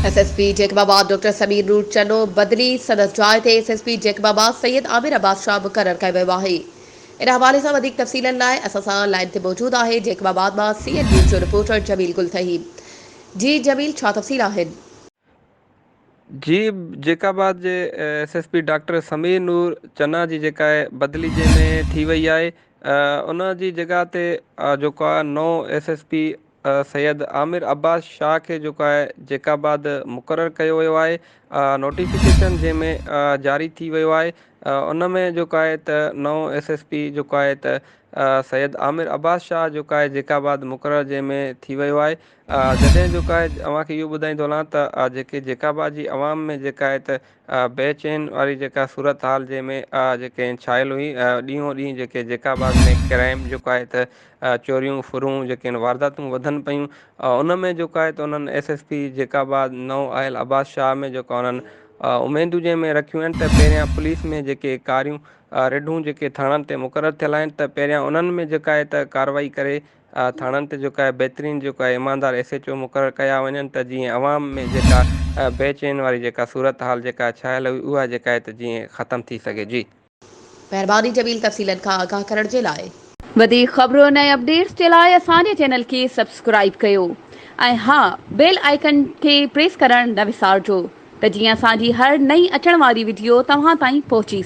S S P Jacobabad doctor Sameer Noor Channo بدلي سندس جاء تي S S P Jacobabad Syed Amir Abbas Shah مقرر ڪيو ويو آهي. ان حوالي سان وڌيڪ تفصيلن لاء اسان سان لائين تي موجود آهي جيڪب آباد مان سي اين نيوز جو رپورٽر جميل گل ٿهيم. جي جميل ڇا تفصيل آهن؟ جي جيڪب آباد جي S S P doctor Sameer Noor Channa جي جيڪا آهي بدلي جنهن ۾ ٿي وئي آهي ان جي جڳهه تي جيڪو آهي نئون S S P Syed Amir Abbas Shah کي جيڪو آهي جيڪب آباد مقرر ڪيو ويو آهي نوٽيفڪيشن جنهن ۾ جاري ٿي ويو آهي ان ۾ جيڪو آهي ته نئون ايس ايس پي جيڪو آهي ته سيد عامر عباس شاهه جيڪو آهي جيڪب آباد مقرر جنهن ۾ ٿي ويو آهي جڏهن جيڪو آهي اوهان کي اهو ٻڌائيندو هلان ته جيڪي جيڪب آباد جي عوام ۾ جيڪا آهي ته بي چين واري جيڪا صورتحال جنهن ۾ جيڪي ڇانيل هئي ڏينهون ڏينهن جيڪي جيڪب آباد ۾ ڪرائم جيڪو آهي ته چوريون ڦرون جيڪي آهن وارداتون وڌن پيون ان ۾ جيڪو آهي ته انهن S S P Jacobabad نئون آيل عباس شاهه ۾ جيڪو انهن اميدون جنهن ۾ رکيون آهن ته پهريان پوليس ۾ جيڪي ڪاريون رڍون جيڪي ٿاڻن تي مقرر ٿيل آهن ته پهريان انهن ۾ جيڪا آهي ته ڪارروائي ڪري ٿاڻن تي جيڪو آهي بهترين جيڪو آهي ايماندار ايس ايڇ او مقرر ڪيا وڃن ته جيئن عوام ۾ جيڪا بي چين واري جيڪا صورتحال جيڪا ڇانيل هئي اها جيڪا آهي ته جيئن ختم ٿي سگهي جي. مهرباني جميل تفصيلن کان آگاهه ڪرڻ جي لاء. وڌيڪ خبرن ۽ اپڊيٽس جي لاء اسان جي چينل کي سبسڪرائيب ڪيو ۽ ها بيل آئيڪن کي پريس ڪرڻ نه وسارجو ته جيئن اسان جي هر نئين اچڻ واري وڊيو توهان تائين پهچي.